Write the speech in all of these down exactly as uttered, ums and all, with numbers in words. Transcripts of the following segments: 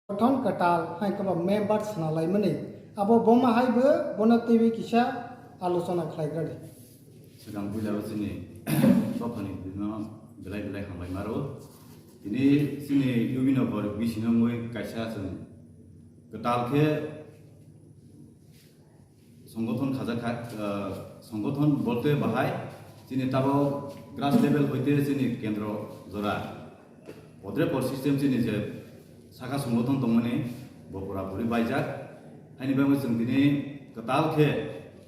Gothon kwtal hai khe ba member swnalaimani abo boma hai bo bono twiwi kisa alochona khlaigradi. Swkang puila o chini dophani bwrwino belai belai hambai maro. Tini chini U B Nagar bisino wngwi kaisa chwng kwtal khe Songgothon khajakha, ah, songgothon bolte bahai chini tabo grass level hoite chini kendro jora bodre por system chini je saka songgothon tongmani bo pura puri baijak. Haini bagwi chwng tini kwtal khe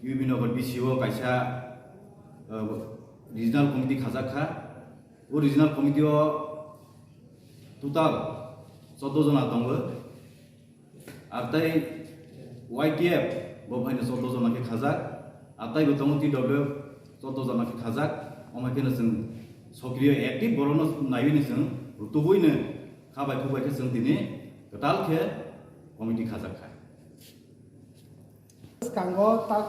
U B Nagar B C O kaisa, ah, regional committee khajakha. O regional committee o total choddo jona tongo. Ar tai Y T F bo phaino choddo jona khe khajak, ar tai bo tongo T W F choddo jona khe khajak, omo kheno chwng sokriyo active borokno naiwi ni chwng rutubui no kha bai khuk bai khe chwng tini kwtal khe committee khajak kha. Bwskango tak,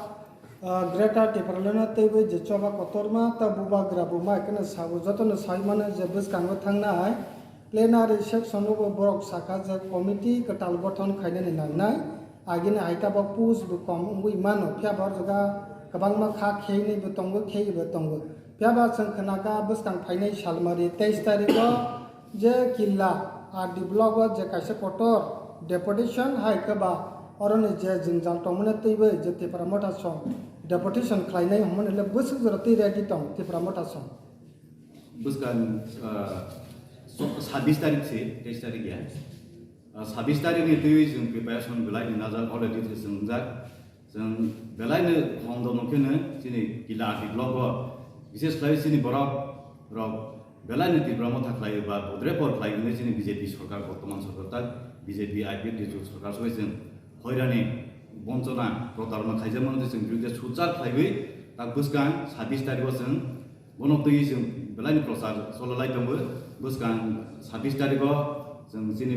ah, Greater Tipralandno twiwi je choba kotorma ta bubagra buma kheno sabo jotono sai mano je bwskango thangnai plenary session o bo borok sakha je committee kwtal gothon khainani nangnai. Agini hai tabok post bo kom wngwi mano, phiya bo o jaga kwbangma kha kheywi bo tongo, kheywi bo tongo. Phiya ba chwng khwnakha bwskang phainai salmari teis tarikh o je Killa R D block o je kaisa kotor deputation hai khe ba oroni je jwngjal tongmani twiwi je Tipra Motha song deputation khlainai hwnmani le bwswk jora twi ready tong Tipra Motha song. Bwskang, ah, so-, sabbish tarik se, teis tarik ya. Ah, sabbish tarik ni twiwi chwng preparation belai ni najak already se chwngjak. Chwng belaino hongdom khe no chini Killa R D block o, bises khlai chini borok rok belaino Tipra Motha khlai ba bodre por khlai hwnwi chini B J P sorkar, bortoman sorkar tak B J P I P F T sorkar soi chwng hoirani bonchona protarona khaijakmani chwng birude suchar khlaiwi tak bwskang sabbish tarikh o chwng bono twi chwng belaino prochar cholalai tongo. Bwskang sabbish tarikh o chwng chini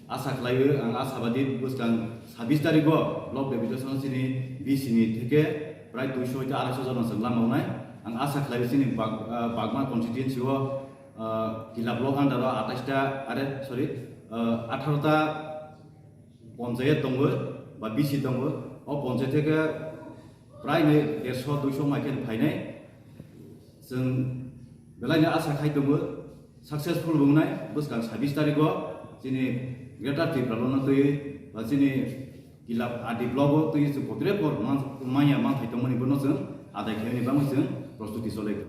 Asa khlaio, ang asabadi bwskang sabbish tarikh o block deputation chini B C ni theke prai duiso hoite araisho jona chwng lama wngnai. Ang asa khlaio chini Bag-, ah, Bagma constituency o, ah, Killa block under o atais ta, are, sorry, ah, atharo ta ponchayat tongo ba B C tongo. O ponchayat theke prai ni dersho duiso mai khe phainai. Chwng belaino asa khai tongo, successful wngnai bwskang sabbish tarikh o chini Greater Tipralandno twi ba chini Killa R D block o twi chwng bodre por man-, manya manthai tongmani bono chwng adai khaimani bagwi chwng prostuti cholaikha.